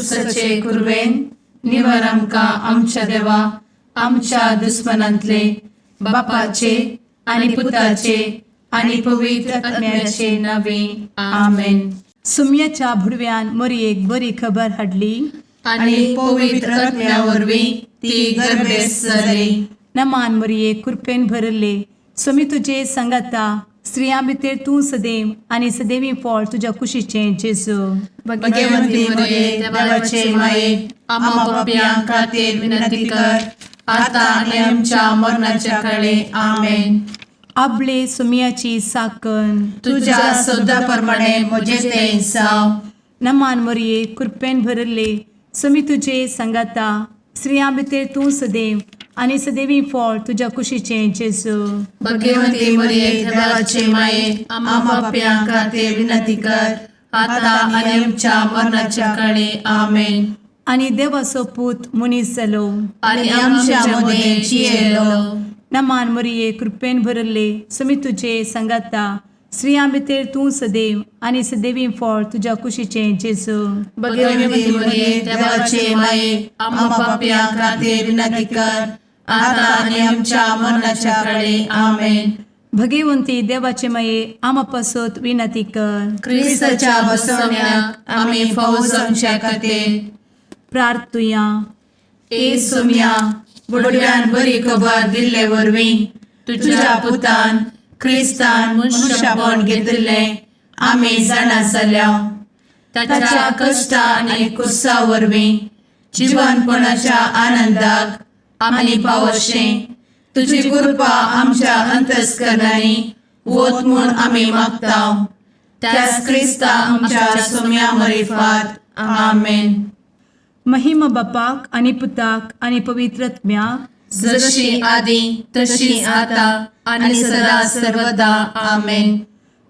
कुर्साचे कुरवेन निवर आमकां आमच्या देवा आमच्या दुस्मनांतले बापाचे आनी पुताचे आनी पवित्र आत्म्याचे नावे. आमेन. सुम्याच्या भुडव्यान मोरयेक बरी खबर हाडली. आनी पवित्र आत्म्या वरवीं ती गर्भेस्त जाली. नमान मोरये, कृपेन भरले, स्वामी तुजे सांगाता, स्त्रियां भितर तूं सदैव आनी सदैवी फळ तुज्या कुशीचें जेजू. भगवंती मरिये, देवाचे माये, आम्हा पापयां खातीर विनंती कर, आता आनी आमच्या मरणाच्या काळी. आमेन. आबले सुम्याची साकन. तुझ्या शब्दा प्रमाणे म्हजे ते जावं. नमान मोरये, कृपेन भरले, स्वामी तुजे सांगाता, स्त्रियां भितर तूं सदैव आनी सदैवी फळ तुज्या कुशीचें जेजू. भगवंती मरिये, देवाचे माये, आम्हा पापयां खातीर विनंती कर, आता आनी आमच्या मरणाच्या काळी. आमेन. आनी देवाचो पूत मनीस जालो आनी आमच्या मदें जियेलो. नमान मोरये, कृपेन भरले, स्वामी तुजे सांगाता, स्त्रियां भितर तूं सदैव आनी सदैवी फळ तुज्या कुशीचें जेजू. भगवंती मरिये, देवाचे माये, आम्हा पापयां खातीर विनंती कर, आता आनी आमच्या मरणाच्या काळी. आमेन. भगवंती देवाचे माये, आमा पासत विनंती कर. क्रिस्ताच्या बसवण्याक आमी फावो जावच्या खातीर प्रार्थुया. ए सोम्या, बुडव्यान बरी खबर दिल्ले वरवीं तुझ्या पुतान क्रिस्तान मनुष्यपण घेतिल्लें आमी जाणा जाल्या. ताच्या कश्टा आनी कुर्सा वरवीं जिवनपणाच्या आनंदाक आमी पावशें तुजी कृपा आमच्या अंतस्करणांनी वत म्हूण आमी मागता, त्याच क्रिस्ता आमच्या सोम्या मरिफात. आमेन. महिमा बापाक आनी पुताक आनी पवित्र आत्म्याक. जशी आदी तशी आता आणि सदा सर्वदा. आमेन.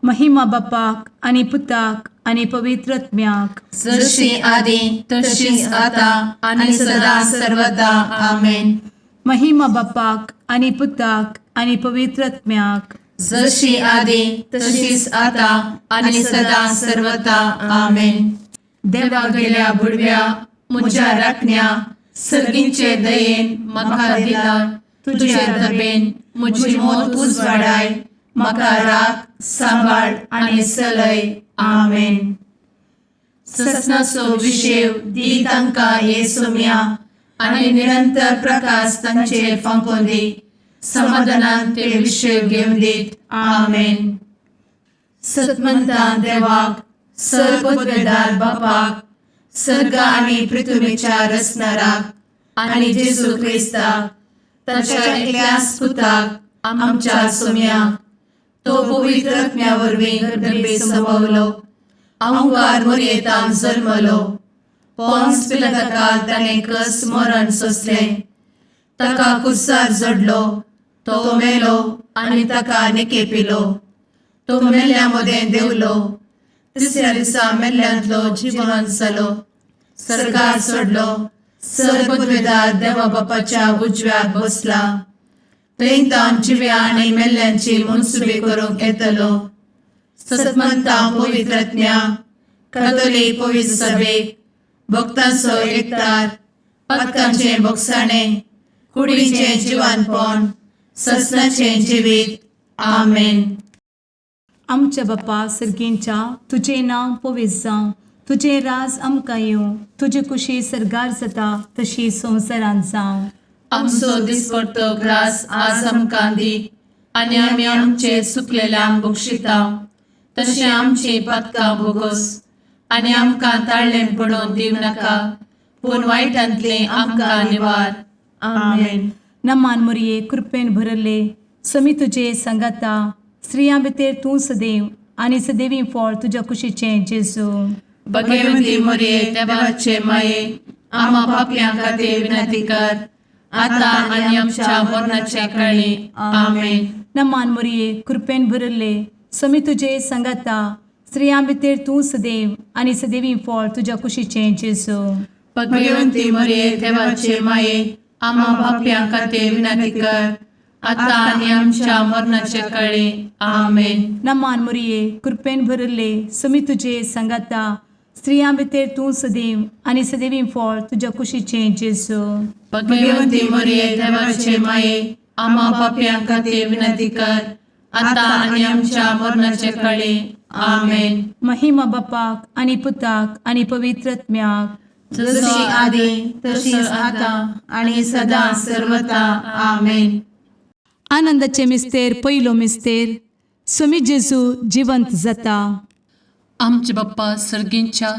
महिमा बापाक आनी पुताक आनी पवित्र आत्म्याक. जशी आदी तशीच आता आणि सदा सर्वदा. आमेन. महिमा बापाक आनी पुताक आनी पवित्र आत्म्याक. जशी आदी तशीच आता आणि सदा सर्वदा. आमेन. देवा गेल्या बुडव्या म्हज्या राखण्या, सर्गींचे दयेन म्हाका दिला तुझे दबेन म्हजी मोत उजवाडाय, म्हाका राख, सांबाळ आनी चलय. आमेन. ससनाचो विशेव दी तांकां हे सोम्या आनी निरंतर प्रकाश तांचेर फांकोवन दी, समाधानान ते विशेव घेवन दीत. आमेन. सतमंतान देवाक, सर्वपदवेदार बापाक, सर्ग आनी पृथ्वीच्या रचणाराक आनी जेजू क्रिस्ताक ताच्या एकल्याच पुताक आमच्या सोम्याक, तो पवित्र आत्म्या वरवीं गर्भे संभवलो, अंकार मोरयेतान जल्मलो, पोन्स पिलाताकाल ताणें कस मरण सोंसलें, ताका कुर्सार जडलो, तो मेलो आनी ताका निकेपिलो, तो मेल्ल्या मदें देंवलो, तिसऱ्या दिसा मेल्ल्यांतलो जिवन जालो, सर्गार चडलो, सर्वपदवेदार देवा बापाच्या उजव्याक बसला, थंय तावन जिव्या आनी मेल्ल्यांची मनसुबी करूंक येतलो. सतमंता पवित्रज्ञा कथोलीक पवित्र सभेक, भक्तांचो एकतार, पातकांचें भोगसाणें, कुडीचें जिवानपण, ससनाचें जिवीत. आमेन. आमच्या बापा सर्गींच्या, तुजें नांव पवित्र जावं, तुजें राज आमकां येवं, तुजी कुशी सर्गार जाता तशी संवसारांत जावं. आमचो दिसपडतो ग्रास आज आमकां दी आनी आमी आमचे चुकलेल्यांक बक्षिता तशें आमची पातकां भोगोस आनी आमकां ताळ्ळें पडोवन दिवं नाका, पूण वायटांतलें आमकां निवार. आमेन. नमान मोरये, कृपेन भरले, समी तुजे सांगाता, स्त्रियां भितर तूं सदैव आनी सदैवी फळ तुज्या कुशीचें जेजू. भगवती मोरये, देवाचे माये, आम्हा पापयां खातीर विनंती कर, आता आनी आमच्या मरणाच्या काळी. आमेन. नमान मोरये, कृपेन भरले, समी तुजे सांगाता, स्त्रियां भितर तूं सदैव आनी सदैवी फळ तुज्या कुशीचें जेजू. भगवती मोरये, देवाचे माये, आम्हा पापयां खातीर विनंती कर, आता आनी आमच्या मरणाच्या काळी. आमेन. नमान मोरये, कृपेन भरले, समी तुजे सांगाता, स्त्रियां भितर तूं सदैव आनी सदैवी फळ तुज्या कुशीचें जेजू. भगवती मरिये, देवाचे माये, आम्हा पापयां खातीर विनंती कर, आता आनी आमच्या मरणाचे कळी. आमेन. महिमा बापाक आनी पुताक आनी पवित्र आत्म्याक. जशी आदी तशीच आता आणि सदा सर्वता. आमेन. आनंदाचे मिस्तेर, पयलो मिस्तेर, स्वामी जेजू जिवंत जाता. आमचे बाप्पा सर्गींच्या,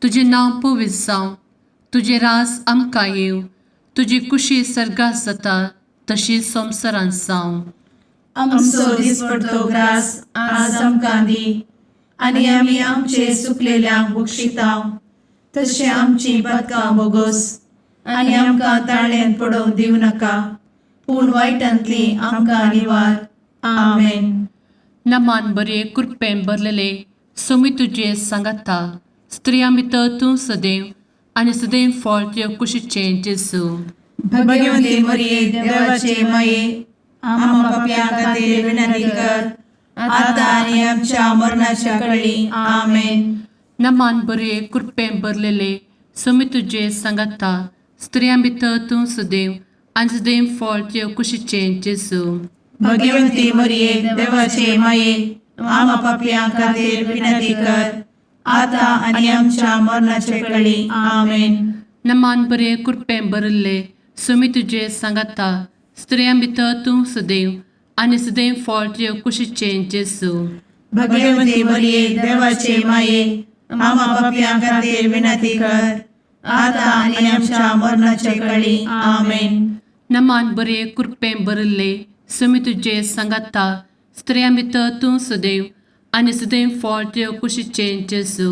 तुजें नांव पवित्र जावं, तुजें रास आमकां येवं, तुजी कुशी सर्गात जाता तशी संवसारांत जावं. आमचो दिसपडतो ग्रास आज आमकां दी आनी आमी आमचे सुकलेल्यांक बक्षितांव तशें आमची पदकां बोगोस आनी आमकां ताळ्यान पडोवंक दिवं नाका, पूण वायटांतली आमकां निवार. आमेन. नमान बरे, कृपेन भरलेले, सोमी तुजे सांगाता, स्त्रियां भितर तूं सदैव आनी सदैव फळ तुजे कुशीचें जेजू. भगवंती मरिये, देवाचे माये, आम्हा पापयां खातीर विनंती कर, आता आनी आमच्या मरणाच्या कळी. आमेन. नमान बरे, कृपेन भरलेले, सोमी तुजे सांगाता, स्त्रियां भितर तूं सदैव आनी सदैव फळ तुजे कुशीचें जेजू. भगवंती मरिये, देवाचे माये, आम्हा पापयां खातीर विनंती कर, आता आनी आमच्या मरणाचे कळी. आमेन. नमान बरे, कृपेन भरिल्ले, सोमी तुजे सांगाता, स्त्रियां भितर तूं सदैव आनी सदैव फळ तुजे कुशीचें जेजू. भगवंती मरिये, देवाचे माये, आम्हा पापयां खातीर विनंती कर, आता आनी आमच्या मरणाचे कळी. आमेन. नमान बरे, कृपेन भरिल्ले, सोमी तुजे सांगाता, स्त्रियां भितर तूं सदैव आनी सदैव फळ तुजे कुशीचें जेजू.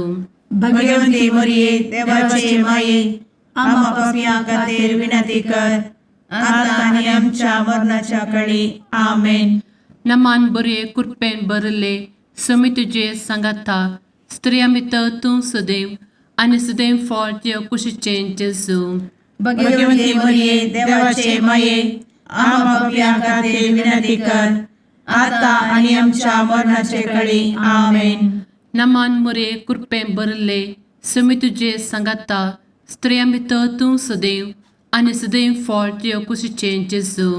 भगवंती मरिये, देवाचे माये, आम्हा पापयां खातीर विनंती कर, आता आनी आमच्या मरणाच्या कळी. आमेन. नमान बरे, कृपेन भरिल्ले, सोमी तुजे सांगाता, स्त्रियां भितर तूं सदैव आनी सदैव फळ तुजे कुशीचें जेजू. भगवंती मरिये, देवाचे माये, आम्हा पापयां खातीर विनंती कर, आता आनी आमच्या मरणाचे कळी. आमेन. नमान मुरे, कृपेन भरिल्ले, सोमी तुजे सांगाता, स्त्रियां भितर तूं सदैव आनी सदैव फळ तुजे कुशीचें जेजू.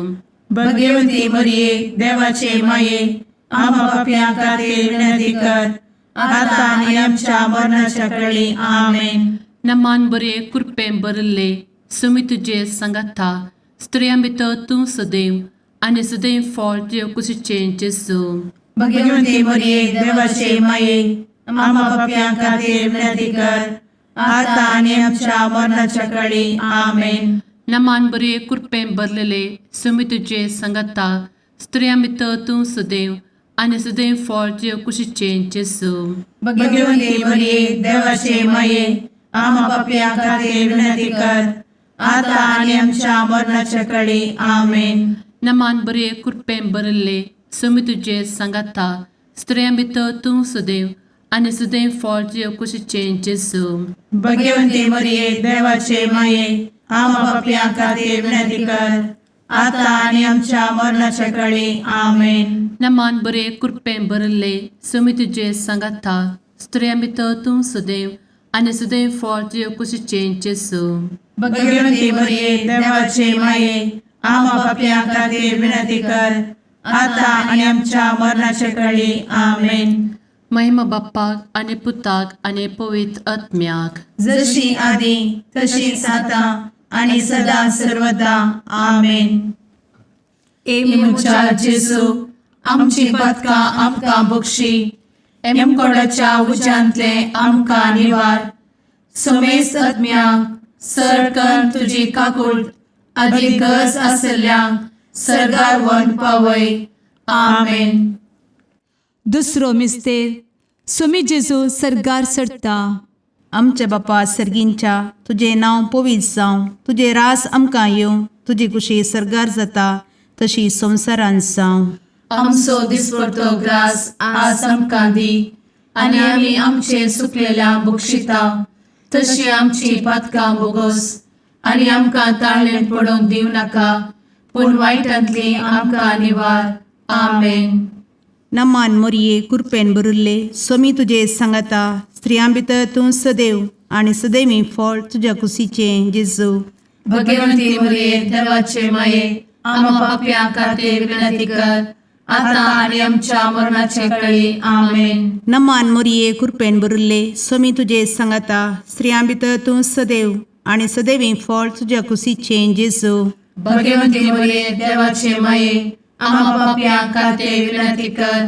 भगवंती मरिये, देवाचे माये, आम्हा पापयां खातीर विनंती कर, आता आनी आमच्या मरणाच्या कळी. आमेन. नमान बरे, कृपेन भरिल्ले, सोमी तुजे सांगाता, स्त्रियां भितर तूं सदैव आनी सदैव फळ तुजे कुशीचें जेजू. भगवंती मरिये, देवाचे माये, आम्हा पापयां खातीर विनंती कर, आता आनी आमच्या मरणाच्या कळी. आमेन. नमान बरे, कृपेन भरलेले, सोमी तुजे सांगाता, स्त्रियां भितर तूं सदैव आनी सदैव फळ तुजे कुशीचें जेजू. भगवंती मरिये, देवाचे माये, आम्हा पापयां खातीर विनंती कर, आता आनी आमच्या मरणाच्या कळी. आमेन. नमान बरे, कृपेन भरिल्ले, सोमी तुजे सांगाता, स्त्रियां भितर तूं सदैव आनी सदैव फळ तुजे कुशीचें जेजू. भगवंती मरिये, देवाचे माये, आम्हा पापयां खातीर विनंती कर, आता आनी आमच्या मरणाच्या कळी. आमेन. नमान बरे, कृपेन भरिल्ले, सोमी तुजे सांगाता, स्त्रियां भितर तूं सदैव आनी सदैव फळ तुजे कुशीचें जेजू. भगवंती मरिये, देवाचे माये, आम्हा पापयां खातीर विनंती कर, आता आनी आमच्या मरणाच्या कळी. आमेन. महिमा बाप्पाक आनी पुताक आनी पवित्र आत्म्याक. जशी आदी तशीच आता आणि सदा सर्वदा. आमेन. ए म्हज्या जेजू, आमची पदकां आमकां बक्षी, एमकोडाच्या उज्यांतले आमकां निवार, समेस्त आत्म्यांक सरकन तुजी काकूळ आदी गरज आसल्ल्यांक सर्गार वन पावय. आमेन. दुसरो मिस्तेर, स्वामी जेजू सर्गार चडता. आमच्या बापा सर्गींच्या, तुजें नांव पवित्र जावं, तुजें रास आमकां येवं, तुजी कुशी सर्गार जाता तशी संवसारांत जावं. आमचो दिसपडतो ग्रास आज आमकां दी आनी आमी आमचे सुकलेल्या बक्षिता तशी आमची पातकां बोगोस आनी आमकां ताळ्ळें पडोवंक दिवं नाका, पूण वायटांतली आमकां निवार. आमेन. नमान मोरये, कुरपेन भरिल्ले, स्वामी तुजे सांगाता, स्त्रियां भितर तूं सदैव आनी सदैवी फळ तुज्या कुशीचें जेजू. भगवंती मरिये देवाचे माये, आम्हा पापयां खातीर विनंती कर, आता आनी आमच्या मरणाचे कळी. आमेन. नमान मोरये, कृपेन भरिल्ले, स्वामी तुजे सांगाता. स्त्रियां भितर तूं सदैव आनी सदैवी फळ तुज्या कुशीचें जेजू. भगवंती मरिये देवाचे माये, आम्हा पापयां खातीर विनंती कर,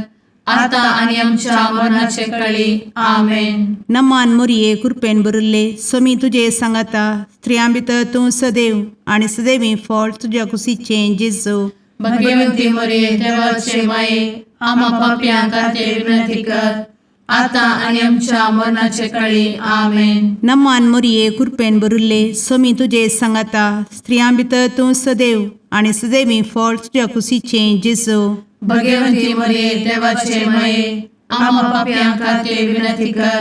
आता आनी आमच्या मरणाचे कळी. आमेन. नमान मोरये, कृपेन भरिल्ले, स्वामी तुजे सांगाता. स्त्रियां भितर तूं सदैव आनी सदैवी फळ तुज्या कुशीचें जेजू. भगवंती मरिये देवाचे माये, आम्हा पापयां खातीर विनंती कर, आता आनी आमच्या मरणाचे कळी. आमेन. नमान मोरये, कृपेन भरिल्ले, स्वामी तुजे सांगाता. स्त्रियां भितर तूं सदैव आनी सदैवी फळ तुज्या कुशीचें जेजू. भगवंती मरिये देवाचे माये, आम्हा पापयां खातीर विनंती कर,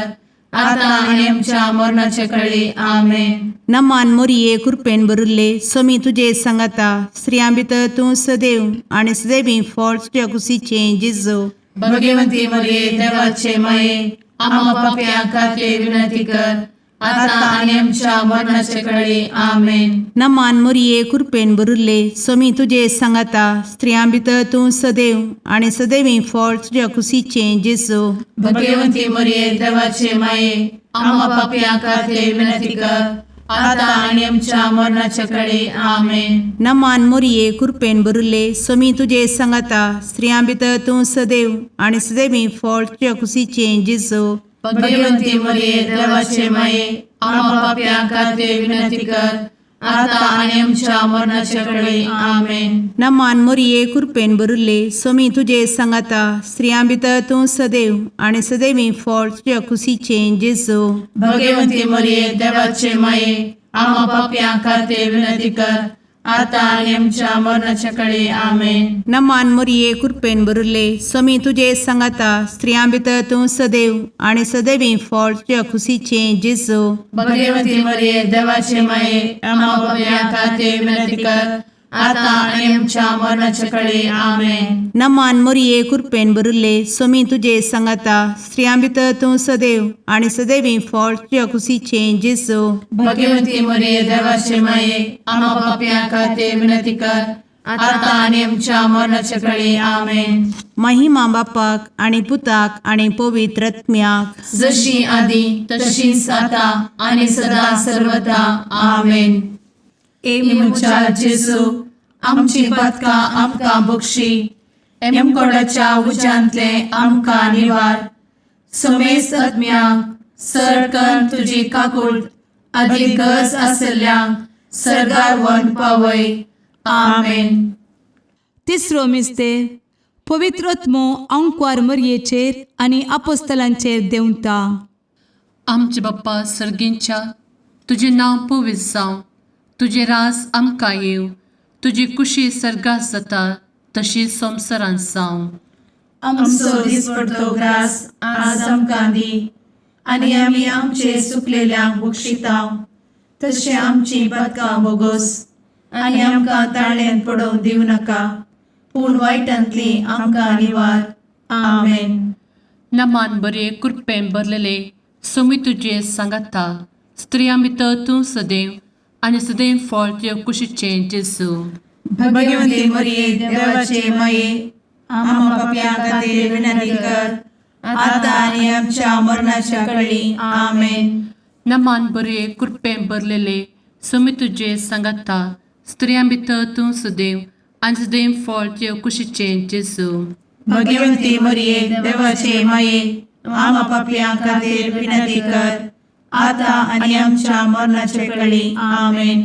आता आनी आमच्या मरणाचे कळी. आमेन. नमान मोरये, कृपेन भरिल्ले, स्वामी तुजे सांगाता. स्त्रियां भितर तूं सदैव आनी सदैवी फळ तुज्या कुशीचें जेजू. भगवंती मरिये देवाचे माये, आम्हा पापयां खातीर विनंती कर, आता आनी आमच्या मरणाचे कळी. आमेन. नमान मोरये, कृपेन भरिल्ले, स्वामी तुजे सांगाता. स्त्रियां भितर तूं सदैव आनी सदैवी फळ तुज्या कुशीचें जेजू. भगवंती मरिये देवाचे माये, आम्हा पापयां खातीर विनंती कर, आता आनी आमच्या मरणाचे कळी. आमेन. नमान मोरये, कृपेन भरिल्ले, स्वामी तुजे सांगाता. स्त्रियां भितर तूं सदैव आनी सदैवी फळ तुज्या कुशीचें जेजू. भगवंती मरिये देवाचे माये, आम्हा पापयां खातीर विनंती कर, आता आनी आमच्या मरणाचे कळी. आमेन. नमान मोरये, कृपेन भरिल्ले, स्वामी तुजे सांगाता. स्त्रियां भितर तूं सदैव आनी सदैवी फळ तुज्या कुशीचें जेजू. भगवंती मरिये देवाचे माये, आम्हा पापयां खातीर विनंती कर, आता आनी आमच्या मरणाच्या कळी. आमेन. नमान मोरये, कृपेन भरिल्ले, स्वामी तुजे सांगाता. स्त्रियां भितर तूं सदैव आनी सदैवी फळ तुज्या कुशीचें जेजू. भगवंती मरिये देवाचे माये, आम्हा पापयां खातीर विनंती कर, आता आनी आमच्या मरणाच्या कळी. आमेन. नमान मोरये, कृपेन भरिल्ले, स्वामी तुजे सांगाता. स्त्रियां भितर तूं सदैव आनी सदैवी फळ तुज्या कुशीचें जेजू. भगवंती मरिये देवाचे माये, आम्हा पापयां खातीर विनंती कर, आता आनी आमच्या मरणाच्या कळी. आमेन. महिमा बापाक आनी पुताक आनी पवित्र आत्म्याक, जशी आदी तशीच आता आनी सदा सर्वदा. आमेन. ए म्हज्या जेजू, आमची पातकां आमकां बक्षी, एमकोडाच्या उज्यांतले आमकां निवार, समेस्त आत्म्यांक सरकन तुजी काकूट आदी गरज आसल्ल्यांक सर्गार व्हरून पावय. आमेन. तिसरो मिस्तेर, पवित्र आत्मो आंकवार मरयेचेर आनी आपोस्तलांचेर देंवता. आमचे बाप्पा सर्गींच्या, तुजें नांव पवित्र जावं, तुजें राज आमकां येवं, तुजी कुशी सर्गात जाता तशी संवसारांत जावं. आमचो दिसपडतो ग्रास आज आमकां दी, आनी आमी आमचे सुकलेल्यांक बक्षितांव, तशें आमची पातकां बोगोस, आनी आमकां ताळ्यांत पडोवंक दिवं नाका, पूण वायटांतली आमकां निवार. आमेन. नमान बरे, कृपेन भरलेले, स्वामी तुजे सांगाता. स्त्रियां भितर तूं सदैव आनी सदैव फळ तुज्या कुशीचें जेजू. भगवंती मरिये देवाचे माये, आम्हा पापयां खातीर विनंती कर, आता आनी आमच्या मरणाच्या कळी. आमेन. नमान बरे, कृपेन भरलेले, स्वामी तुजे सांगाता. स्त्रियां भितर तूं सदैव आनी सदैव फळ तुज्या कुशीचें जेजू. भगवंती मरिये देवाचे माये, आम्हा पापयां खातीर विनंती कर, आता आनी आमच्या मरणाच्या कळी. आमेन.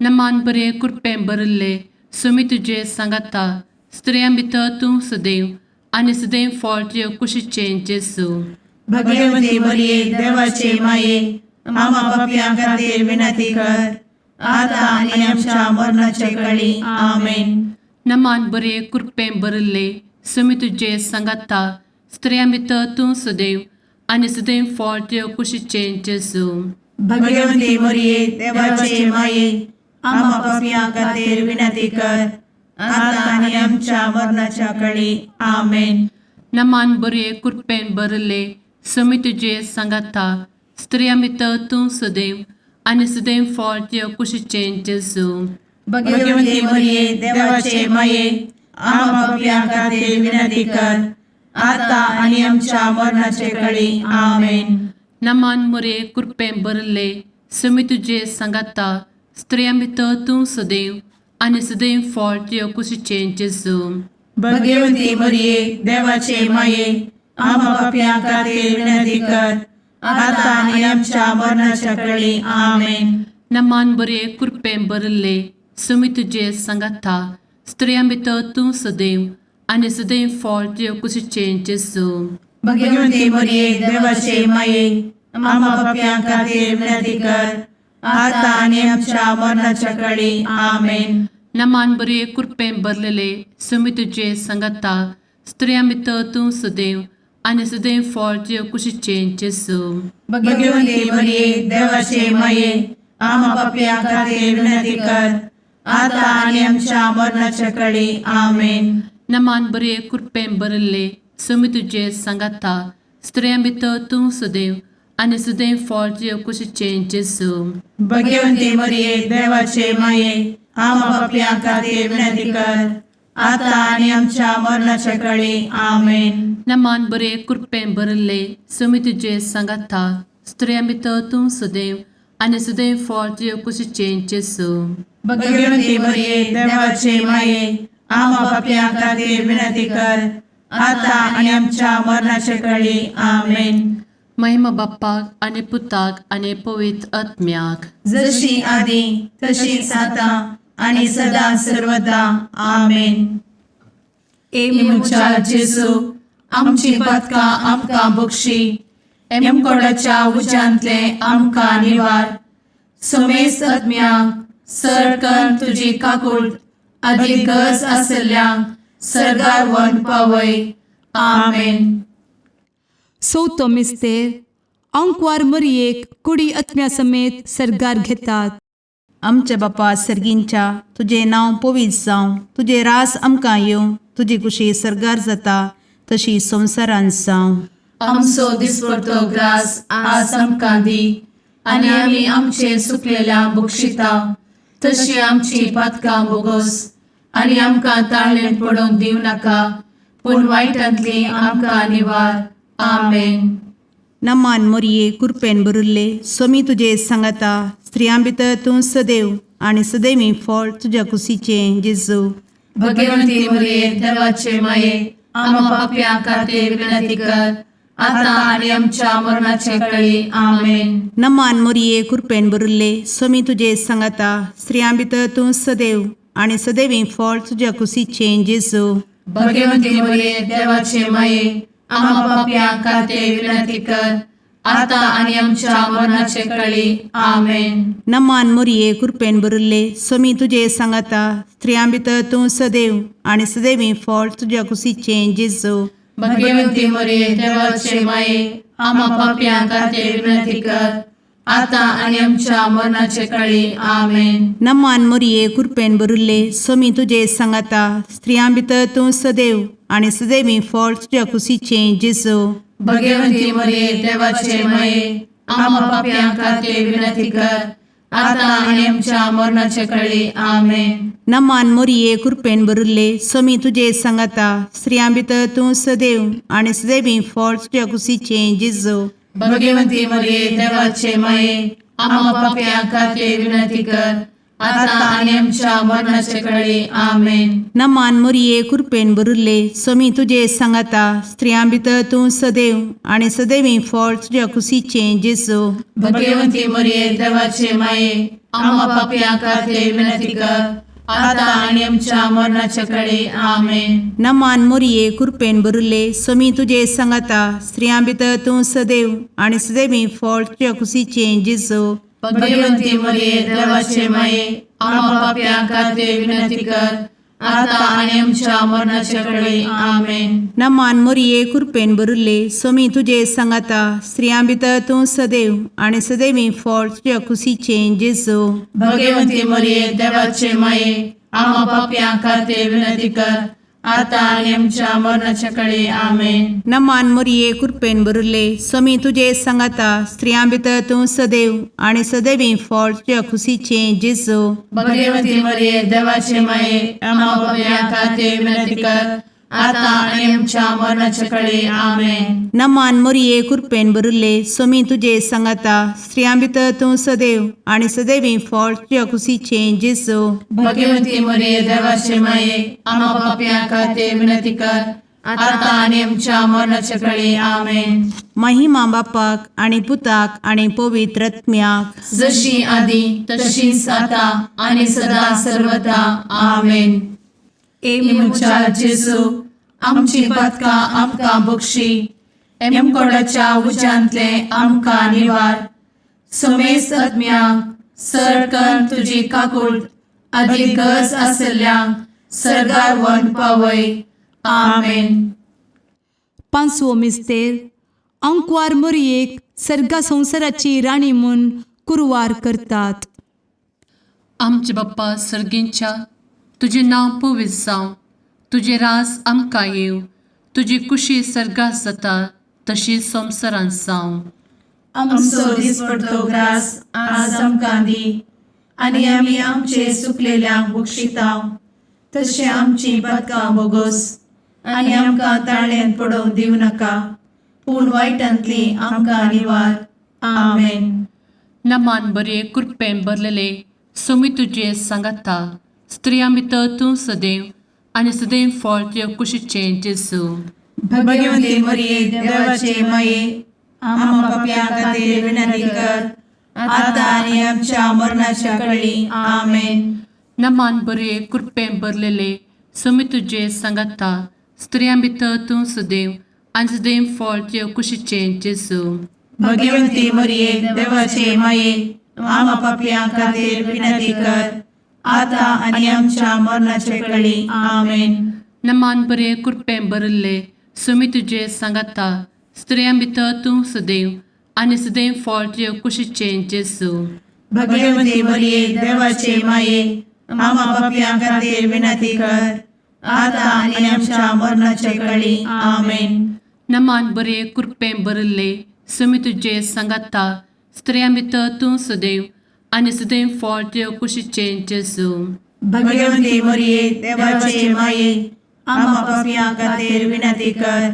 नमान बरे, कृपेन भरिल्ले, स्वामी तुजे सांगाता. स्त्रियां भितर तूं सदैव आनी सदैव फळ तुज्या कुशीचें जेजू. भगवंती मरिये देवाचे माये, आम्हा पापयां खातीर विनंती कर, आता आनी आमच्या मरणाच्या कळी. आमेन. नमान बरे, कृपेन भरिल्ले, स्वामी तुजे सांगाता. स्त्रियां भितर तूं सदैव आनी सदैव फळ तुज्या कुशीचें जेजू. भगवंती मरिये देवाचे माये, आम्हा पापयां खातीर विनंती कर, आता आनी आमच्या मरणाच्या कळी. आमेन. नमान बरे, कृपेन भरिल्ले, समी तुजे सांगाता स्त्रियां भितर तूं सदैव आनी सदैव फळ तुज्या कुशीचें जेजू. भगवती मरिये, देवाचे माये, आम्हा पापयां खातीर विनंती कर, आता आनी आमच्या मरणाचे कळी. आमेन. नमान मुरे कृपें भरले समी तुजे सांगाता स्त्रियां भितर तूं सदैव आनी सदैव फळ तुज्या कुशीचें जेजू. भगवती मरिये, देवाचे माये, आम्हा पापयां खातीर विनंती कर, आता आनी आमच्या मरणाच्या कळी. आमेन. नमान बरे कृपें भरले समी तुजे सांगाता स्त्रियां भितर तूं सदैव आनी सदैव फळ तुज्या कुशीचें जेजू. भगवती मरिये, देवाचे माये, आम्हा पापयां खातीर विनंती कर, आता आनी आमच्या मरणाच्या कळी. आमेन. नमान बरे कृपें भरलेले समी तुजे सांगाता स्त्रियां भितर तूं सदैव आनी सदैव फळ तुज्या कुशीचें जेजू. भगवती मरिये, देवाचे माये, आम्हा पापयां खातीर विनंती कर, आता आनी आमच्या मरणाच्या कळी. आमेन. नमान बरे कृपें भरले समी तुजे सांगाता स्त्रियां भितर तूं सदैव आनी सदैव फळ तुज्या कुशीचें जेजू. भगवती मरिये, देवाचे माये, आम्हा पापयां खातीर विनंती कर, आता आनी आमच्या मरणाच्या कळी. आमेन. नमान बरे कृपें भरले समी तुजे सांगाता स्त्रियां भितर तूं सदैव आनी सदैव फळ तुज्या कुशीचें जेजू. भगवती मरिये, देवाचे माये, आम्हा पापयां खातीर विनंती कर, आता आनी आमच्या मरणाच्या कळी. आमेन. महिमा बाप्पाक आनी पुताक आनी पवित्र आत्म्याक. जशी आदी तशीच आता आणि सदा सर्वदा. आमेन. ए म्हज्या जेजू, आमची पदकां आमकां बक्षी, एमकोडाच्या उज्यांतले आमकां निवार, समेस्त आत्म्यांक सरकन तुजी काकूळ आदी गरज आसल्ल्यांक सर्गार व्हरून पावय. आमेन. चवथो मिस्तेर आंकवार मरियेक कुडी आत्म्या समेत सर्गार घेतात. आमच्या बापा सर्गींच्या, तुजें नांव पवित्र जावं, तुजें रास आमकां येवं, तुजी कुशी सर्गार जाता तशी संवसारांत जावं. आमचो दिसपडतो ग्रास आज आमकां दी आनी आमी आमचे सुकलेल्या बक्षिता तशी आमची पातकां बोगोस आनी आमकां ताळणेंत पडोवंक दिवं नाका, पूण वायटांतली आमकां निवार. आमेन. नमान मोरये, कुरपेन भरिल्ले, सोमी तुजे सांगाता, स्त्रियां भितर तूं सदैव आनी सदैवी फळ तुज्या कुशीचें जेजू. भगवंती मरिये, देवाचे माये, आम्हा पापयां खातीर विनंती कर, आता आनी आमच्या मरणाचे कळी. आमेन. नमान मोरये, कुरपेन भरिल्ले, सोमी तुजे सांगाता, स्त्रियां भितर तूं सदैव आनी सदैवी फळ तुज्या कुशीचें जेजू. भगवंती मरिये, देवाचे माये, आम्हा पापयां खातीर विनंती कर, आता आनी आमच्या मरणाचे कळी. आमेन. नमान मोरये, कुरपेन भरिल्ले, सोमी तुजे सांगाता, स्त्रियां भितर तूं सदैव आनी सदैवी फळ तुज्या कुशीचें जेजू. भगवंती मरिये, देवाचे माये, आम्हा पापयां खातीर विनंती कर, आता आनी आमच्या मरणाचे कळी. आमेन. नमान मोरये, कुरपेन भरिल्ले, सोमी तुजे सांगाता, स्त्रियां भितर तूं सदैव आनी सदैवी फळ तुज्या कुशीचें जेजू. भगवंती मरिये, देवाचे माये, आम्हा पापयां खातीर विनंती कर, आता आनी आमच्या मरणाचे कळी. आमेन. नमान मोरये, कुरपेन भरिल्ले, सोमी तुजे सांगाता, स्त्रियां भितर तूं सदैव आनी सदैवी फळ तुज्या कुशीचें जेजू. भगवंती मरिये, देवाचे माये, आम्हा पापयां खातीर विनंती कर, आता आनी आमच्या मरणाचे कळी. आमेन. नमान मोरये, कुरपेन भरिल्ले, सोमी तुजे सांगाता, स्त्रियां भितर तूं सदैव आनी सदैवी फळ तुज्या कुशीचें जेजू. भगवंती मरिये, देवाचे माये, आम्हा पापयां खातीर विनंती कर, आता आनी आमच्या मरणाचे कळी. आमेन. नमान मोरये, कुरपेन भरिल्ले, सोमी तुजे सांगाता, स्त्रियां भितर तूं सदैव आनी सदैवी फळ तुज्या कुशीचें जेजू. भगवंती मरिये, देवाचे माये, आम्हा पापयां खातीर विनंती कर, आता आनी आमच्या मरणाचे कळी. आमेन. नमान मोरये, कुरपेन भरिल्ले, सोमी तुजे सांगाता, स्त्रियां भितर तूं सदैव आनी सदैवी फळ तुज्या कुशीचें जेजू. भगवंती मरिये, देवाचे माये, आम्हा पापयां खातीर विनंती कर, आतां आनी आमच्या मरणाच्या कडे आमेन. नमान मोरये कृपेन भरिल्ले, स्वामी तुजे सांगाता, स्त्रियां भितर तूं सदैव आनी सदैवी फळ तुज्या खुशीचें जेजू. भगवती मरिये, देवाचे माये, आम्हा पापयां खातीर विनंती कर, आतां आनी आमच्या मरणाच्या कडे आमेन. नमान मोरये कृपेन भरिल्ले, स्वामी तुजे सांगाता, स्त्रियां भितर तूं सदैव आनी सदैवी फळ तुज्या खुशीचें जेजू. भगवती मरिये, देवाचे माये, आम्हा पापयां खातीर विनंती कर, आतां आनी आमच्या मरणाच्या कडे आमेन. महिमा बापाक आनी पुताक आनी पवित्र आत्म्याक. जशी आदी तशीच आता आणि सदा सर्वदा आमेन. ए म्हज्या जेजू, आमची पातकां आमकां बक्षी, एमकोडाच्या उज्यांतले आमकां निवार, समेस्त आत्म्यांक सरकन तुजी काकूळ आदी गरज आसल्ल्यांक सर्गार व्हरून पावय. आमेन. पांचवो मिस्तेर, आंकवार मोरयेक सर्गा संवसाराची राणी म्हूण कुरवार करतात. आमचे बाप्पा सर्गींच्या, तुजें नांव पवित्र जावं, तुजें रास आमकां येवं, तुजी कुशी सर्गात जाता तशी संवसारांत जावं. आमचो दिसपडतो ग्रास आज आमकां दी, आनी आमी आमचे सुकलेल्यांक बक्षितांव, तशें आमची पातकां बोगोस, आनी आमकां ताळ्यान पडोवंक दिवं नाका, पूण वायटांतली आमकां निवार. आमेन. नमान बरे कृपेन भरलेले, स्वामी तुजे सांगाता, स्त्रियां भितर तूं सदैव आनी सदैव फळ तुज्या कुशीचें जेजू. भगवती मरिये, देवाचे माये, आम्हा पापयां खातीर विनंती कर, आतां आनी आमच्या मरणाच्या कळी. आमेन. नमान बरे कृपेन भरलेले, स्वामी तुजे सांगाता, स्त्रियां भितर तूं सदैव आनी सदैव फळ तुज्या कुशीचें जेजू. भगवती मरिये, देवाचे माये, आम्हा पापयां खातीर विनंती कर, आतां आनी आमच्या मरणाचे कळी. आमेन. नमान बरे कृपेन भरिल्ले, स्वामी तुजे सांगाता, स्त्रियां भितर तूं सदैव आनी सदैव फळ तुज्या कुशीचें जेजू. भगवती मरिये, देवाचे माये, आम्हा पापयां खातीर विनंती कर, आतां आनी आमच्या मरणाचे कळी. आमेन. नमान बरे कृपेन भरिल्ले, स्वामी तुजे सांगाता, स्त्रियां भितर तूं सदैव आनी सदैव फळ तुज्या कुशीचें जेजू. भगवती मरिये, देवाचे माये, आम्हा पापयां खातीर विनंती कर,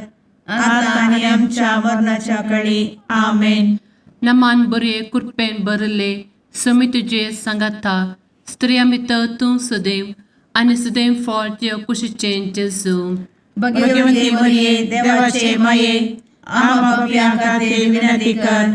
आतां आनी आमच्या मरणाच्या कळी. आमेन. नमान बरे कृपेन भरिल्ले, स्वामी तुजे सांगाता, स्त्रियां भितर तूं सदैव आनी सदैव फळ तुज्या कुशीचें जेजू. भगवती मरिये, देवाचे माये, आम्हा पापयां खातीर विनंती कर,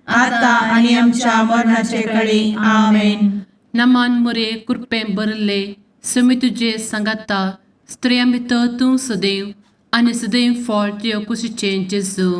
आतां आनी आमच्या मरणाचे कळी. आमेन. नमान मोरे कृपेन भरिल्ले, स्वामी तुजे सांगाता, स्त्रियां भितर तूं सदैव आनी सदैव फळ तुज्या कुशीचें जेजू.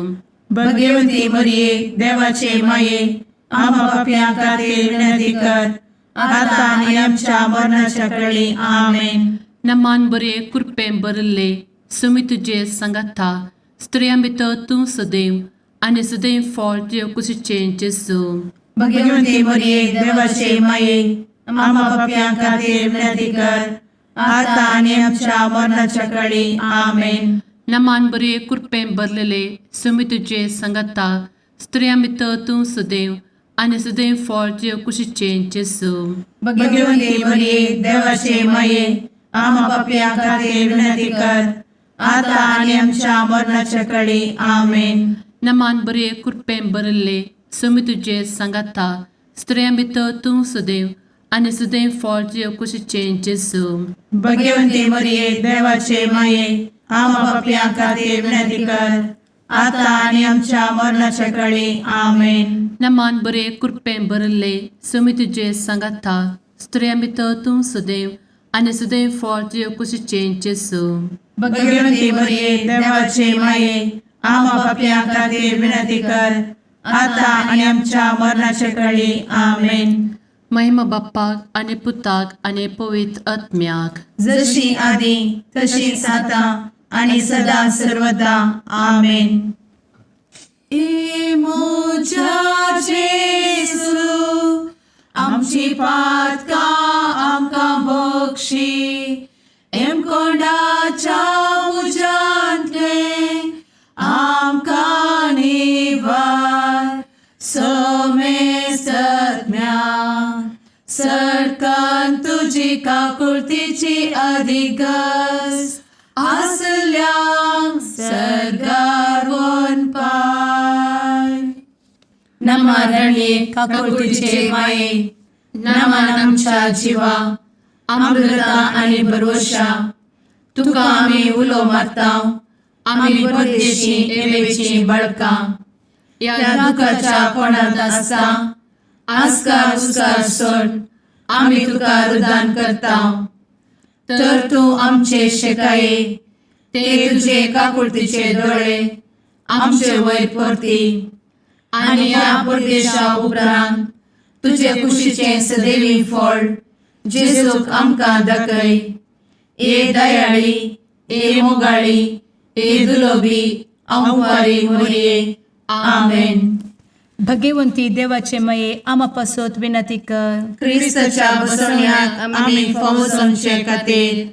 भगवती मरिये, देवाचे माये, आम्हा पापयां खातीर विनंती कर, आतां आनी आमच्या मरणाच्या कळी. आमेन. नमान बरे कृपेन भरिल्ले, स्वामी तुजे सांगाता, स्त्रियां भितर तूं सदैव आनी सदैव फळ तुज्या कुशीचें जेजू. भगवती मरिये, देवाचे माये, आम्हा पापयां खातीर विनंती कर, आतां आनी आमच्या मरणाच्या कळी. आमेन. नमान बरे कृपेन भरलेले, स्वामी तुजे सांगाता, स्त्रियां भितर तूं सदैव आनी सदैव फळ तुज्या कुशीचें जेजू. भगवती मरिये, देवाचे माये, आम्हा पापयां खातीर विनंती कर, आतां आनी आमच्या मरणाच्या कळी. आमेन. नमान बरे कृपेन भरिल्ले, स्वामी तुजे सांगाता, स्त्रियां भितर तूं सदैव आनी सदैव फळ तुज्या कुशीचें जेजू. भगवती मरिये, देवाचे माये, आम्हा पापयां खातीर विनंती कर, आतां आनी आमच्या मरणाच्या कळी. आमेन. नमान बरे कृपेन भरिल्ले, स्वामी तुजे सांगाता, स्त्रियां भितर तूं सदैव आनी सदैव फळ तुज्या कुशीचें जेजू. भगवती मरिये, देवाचे माये, आम्हा पापयां खातीर विनंती कर, आतां आनी आमच्या मरणाच्या कळी. आमेन. महिमा बाप्पाक आनी पुताक आनी पवित्र आत्म्याक. जशी आदी तशीच आता आणि सदा सर्वदा. आमेन. ए म्हज्या जेजू, आमची पातकां आमकां बक्षी, एमकोंडाच्या तुजी काकुळतीची अधिगस आसल्यांक सर्गार पाय. नमा रणये काकुळतीचे माये, नमन आमच्या जिवा, अमृता आनी भरवशा, तुका आमी उलो मारता, आमी परदेशी एवेची बळकां ह्या दुखाच्या कोणांत आसता आस्कार उस्कार सोड आमी तुका रुदान करता, तर तूं आमचे शेकाये ते तुजे काकुळतीचे दोळे आमचे वयर परती आनी ह्या परदेशा उपरांत तुजे कुशीचें सदैवी फळ जेजूक आमकां दाखय. ए दयाळी, ए मोगाळी, ए दुलोबी अंवारी मोरये, आमेन. भगवंती देवाचे मये आमा पासत विनंती कर. क्रिस्ताच्या बसवण्याक आमी फावो जावचे खातीर.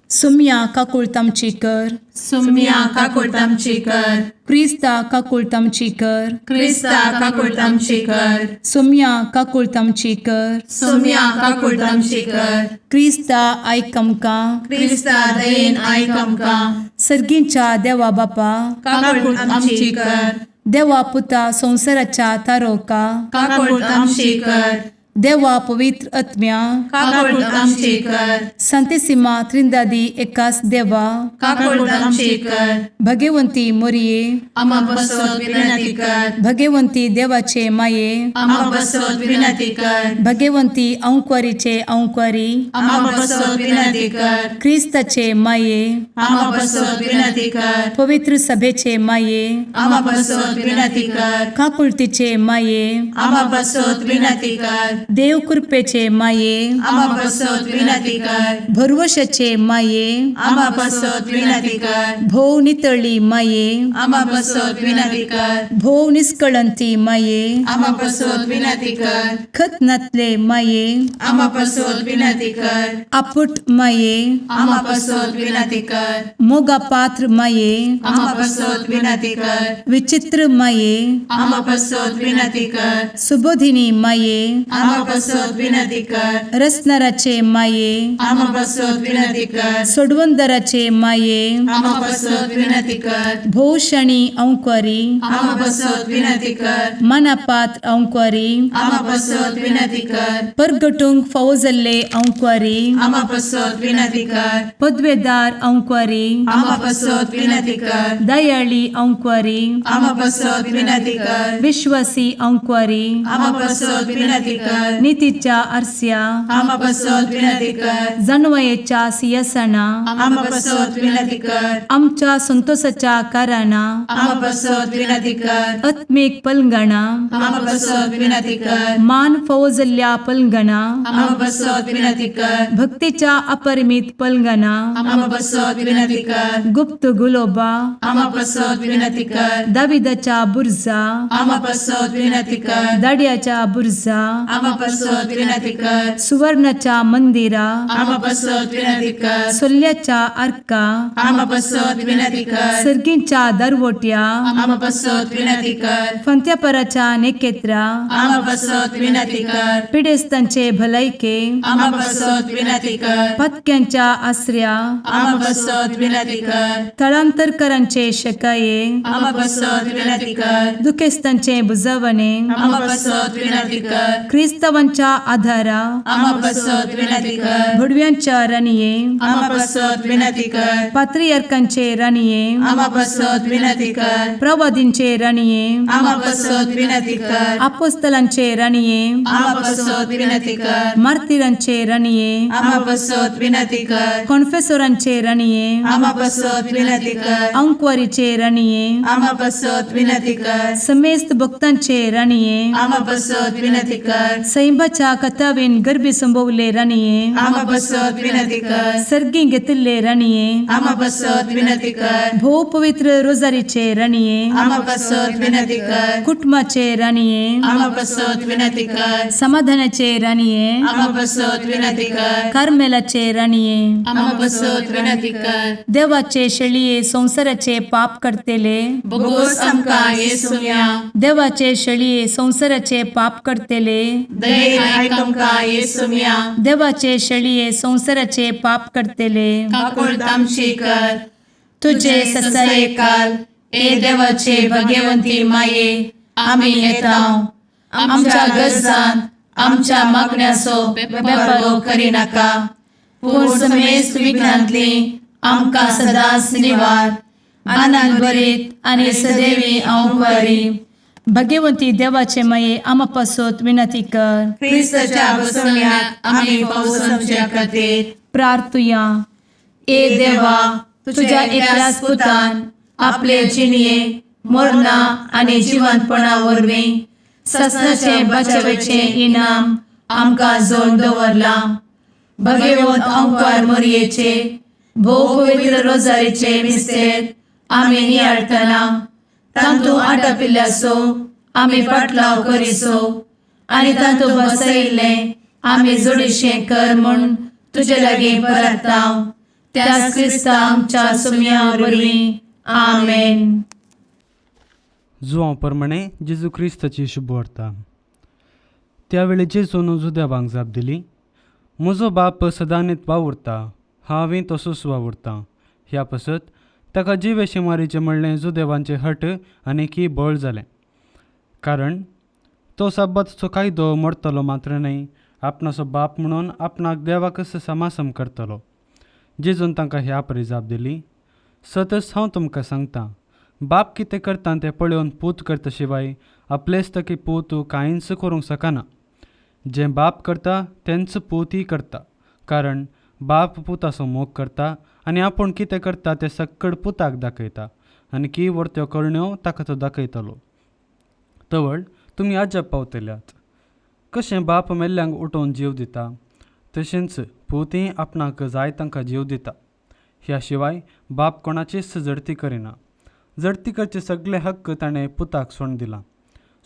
सुम्या काकुळत आमची कर. सुम्या काकुळट आमची कर. क्रिस्ता काकुळत आमची कर. क्रिस्ता काकुळट आमची कर. सुम्या काकुळत आमची कर. सुम्या काकुळट आमची कर. क्रिस्ता आयक आमकां. क्रिस्ता दयेन आयक आमकां. सर्गींच्या देवा बापा, काकुळट आमची कर. देवा पुता संवसाराच्या तारोका, काकुळट आमची कर. देवा पवित्र आत्म्या, काकुळट आमची कर. संतेसिमा त्रिंदादी एकास देवा, काकुळट आमची कर. भगवंती मोरये, आमा बसत विनंती कर. भगवंती देवाचे माये, आमा बसत विनंती कर. भगवंती अंक्वारीचे अंक्वारी, आमा बसत विनंती कर. क्रिस्ताचे माये, आमा बसत विनंती कर. पवित्र सभेचे माये, आमा बसत विनंती कर. काकुळतीचे माये, आमा बसत विनंती कर. देव कृपेचे माये, आमा बसत विनंती कर. भरवशाचे माये, आमा बसत विनंती कर. भोव नितळी माये, आमा बसत विनंती कर. भोव निस्कळंती माये, आमा बसत विनंती कर. खत नातले माये, आमा बसत विनंती कर. आपुट माये, आमा बसत विनंती कर. मोगा पात्र माये, आमा बसत विनंती कर. विचित्र माये, आमा बसत विनंती कर. सुबोधिनी माये, आमा बसत विनंती कर. रसनाराचे माये, आमा बसत विनंती कर. सोडवंदराचे माये, आमा बसत विनंती कर. भोवशणी अंक्वारी, आमा बसत विनंती कर. मनापात्र अंक्वारी, आमा बसत विनंती कर. परगटूंक फावो जाल्ले अंक्वारी, आमा बसत विनंती कर. पदवेदार अंक्वारी, आमा बसत विनंती कर. दयाळी अंक्वारी, आमा बसत विनंती कर. विश्वासी अंक्वारी, आमा बसत विनंती कर. नितीच्या आरस्या, आमा बसत विनंती कर. जानवयेच्या सियासना, आमा बसत विनंती कर. आमच्या संतोषाच्या कारणा, आमा बसत विनंती कर. आत्मीक पलंगणा, आमा बसत विनंती कर. मान फावो जाल्ल्या पलंगणा, आमा बसत विनंती कर. भक्तीच्या अपरिमित पलंगणा, आमा बसत विनंती कर. गुप्त गुलोबा, आमा बसत विनंती कर. दाविदाच्या बुर्जा, आमा बसत विनंती कर. दाड्याच्या बुर्जा, आमा बसत विनंती कर. सुवर्णाच्या मंदिरा, आमा बसत विनंती कर. सोल्ल्याच्या आर्का, आमा बसत विनंती कर. सर्गींच्या दरवट्या, आमा बसत विनंती कर. फंत्यापराच्या नेकेत्रा, आमा बसत विनंती कर. पिडेस्तांचे भलायके, आमा बसत विनंती कर. पत्क्यांच्या आसऱ्या, आमा बसत विनंती कर. थळांतरकरांचे शकाये, आमा बसत विनंती कर. दुखेस्तांचे बुजवणे, आमा बसत विनंती कर. क्रिस्तावांच्या आधारा, आमा बसत विनंती कर. भुडव्यांच्या राणये, आमा बसत विनंती कर. पात्रियार्कांचे राणये, आमा बसत विनंती कर. प्रवादींचे राणये, आमा बसत विनंती कर. आपोस्तलांचे राणये, आमा बसत विनंती कर. मार्तिरांचे राणये, आमा बसत विनंती कर. कॉन्फेसोरांचे राणये, आमा बसत विनंती कर. अंक्वारीचे राणये, आमा बसत विनंती कर. समेस्त भक्तांचे राणये, आमा बसत विनंती कर. सैंबाच्या कथावेन गर्भी संभवले राणये, आमा बसत विनंती कर. सर्गी घेतिल्ले राणये, आमा बसत विनंती कर. भोव पवित्र रोजारीचे राणये, आमा बसत विनंती कर. कुटुंबाचे राणये, आमा बसत विनंती कर. समाधानाचे राणये, आमा बसत विनंती कर. कार्मेलाचे राणये, आमा बसत विनंती कर. देवाचे शेळये संवसाराचे पाप करतेले, बोगोस आमकां येसुया. देवाचे शेळये संवसाराचे पाप करतेले, दयेन आयक आमकां येसुम्या. देवाचे शेळये संवसाराचे पाप करतले, काकुळट आमची कर. तुझे तुझे ससाये ससायकाल ए देवाचे भगवंती माये, आमी येता आमच्या गरजान आमच्या मागण्याचो बेपर्वो करिनाका, पूण समेस्त विघ्नांतली आमकां सदांच निवार. आनंद भरीत आनी सदैवी हांव बरी. भगवंती देवाचे माये, आमा पासत विनंती कर. क्रिस्ताच्या बसवण्याक आमी पावसाच्या खातीर. प्रार्थुया. ए देवा, तुझ्या एकल्याच पुतान आपले जिणये मरणा आनी जिवंतपणा वरवीं ससनाचे बचावेचें इनाम आमकां जोड दवरलां. भगवंत अंकार मोरयेचे भोव पवित्र रोजारीचे मिस्तेर आमी नियाळटना तांतू आटापिल्ल्याचो आमी पाटलाव करिसो आनी तांतू बसयिल्लें आमी जोडीशें कर म्हूण तुजे लागीं परताव, त्याच क्रिस्ता आमच्या सुम्या वरवीं. आमेन. जुवां प्रमाणे जेजू क्रिस्ताची शुभवार्ता. त्या वेळी जेजून जुदेवांक जाप दिली, म्हजो बाप सदांनीत वावुरता, हांवूय तसोच वावुरता. ह्या पासत ताका जिवेशे मारीचें म्हणलें जुदेवांचें हट आनीकय बळ जालें, कारण तो साब्बाताचो कायदो मोडटलो मात्र न्हय, आपणाचो बाप म्हणून आपणाक देवाकच समासम करतलो. जेजून तांकां ह्या परी जाप दिली, सतच हांव तुमकां सांगता, बाप कितें करता तें पळोवन पूत करता शिवाय आपलेच तकी पूत कांयच करूंक शकना. जें बाप करता तेंच पूतय करता, कारण बाप पुताचो मोग करता आनी आपूण कितें करता तें सक्कड पुताक दाखयता आनी की व्हरत्यो करण्यो ताका तो दाखयतलो. तवळ तुमी अजाप पावतल्यात, कशें बाप मेल्ल्यांक उठोवन जीव दिता तशेंच पूतय आपणाक जाय तांकां जीव दिता. ह्या शिवाय बाप कोणाचीच जडती करिना, जडती करचे सगळे हक्क ताणें पुताक सोडून दिला.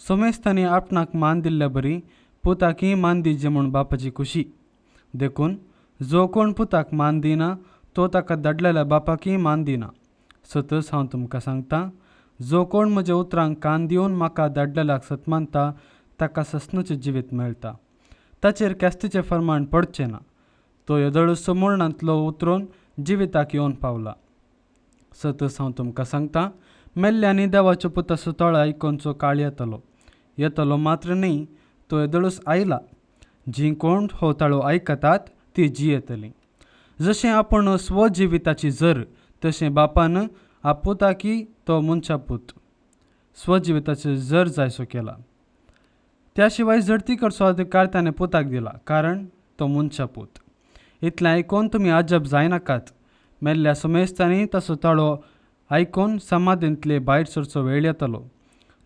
सोमेस्तांनी आपणाक मान दिल्ल्या बरी पुताकय मान दिवचें म्हूण बापाची खुशी. देखून जो कोण पुताक मान दिना तो ताका धाडलेल्या बापाकय मान दिना. सतच हांव तुमकां सांगता, जो कोण म्हज्या उतरांक कान दिवन म्हाका धाडलेल्याक सतमानता ताका सस्नाचें जिवीत मेळटा, ताचेर ख्यास्तीचें फर्माण पडचें ना. तो येदोळसो मरणांतलो उतरून जिविताक येवन पावला. सतच हांव तुमकां सांगता, मेल्ल्यांनी देवाच्यो पुताचो तोळ आयकोनचो काळ येतलो, येतलो मात्र न्हय, तो येदोळूच आयला. जीं कोण हो ताळो आयकतात ती जियेतलीं. जशें आपूण स्वजिविताची जर तशें बापान आपुताकी तो मनशा पूत स्वजिविताची जर जायसो केला. त्या शिवाय जडती करचो अधिकार ताणें पुताक दिला, कारण तो मनशा पूत. इतलें आयकून तुमी अजब जायनाकात. मेल्ल्या समेस्तांनी ताचो ताळो आयकून समाधींतले भायर सरचो वेळ येतलो.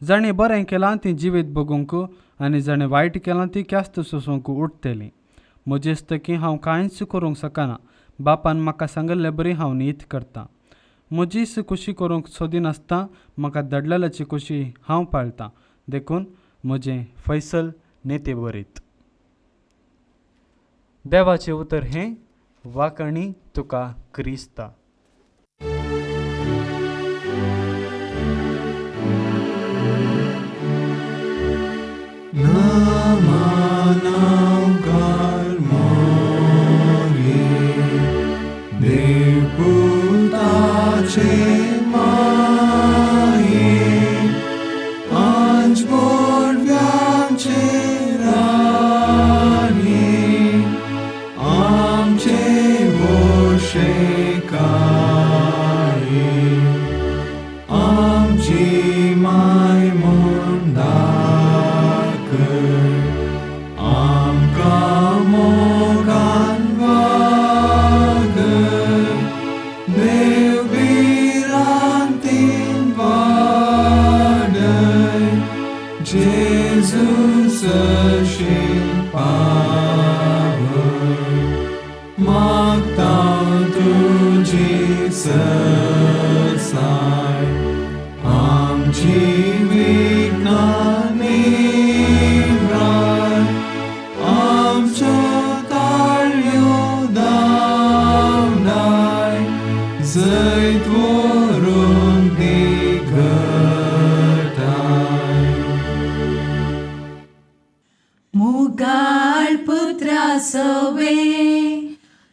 जाणें बरें केलां तीं जिवीत भोगूंक आनी जाणें वायट केलां ती ख्यास्त सोसूंक उठतलीं. म्हजेच हांव कांयच करूंक शकना, बापान म्हाका सांगिल्ले बरी हांव नीत करतां. म्हजीच खुशी करूंक सोदिनासतना म्हाका धाडलेल्याची खुशी हांव पाळटां, देखून म्हजें फैसल नेते बरीत. देवाचें उतर हें वाकणी तुका क्रिस्ता.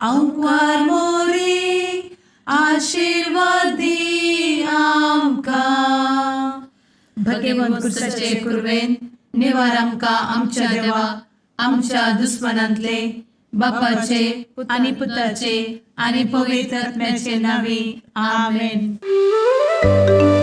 आंकवार मोरी आशिर्वाद दी आमकां. भगेवंत कुर्साचे कुर्वेन निवार आमकां आमच्या देवा, आमच्या दुस्मनांतले, बापाचे आनी पुताचे आनी पवित्र आत्म्याचे नांवी. आमेन. आमेन.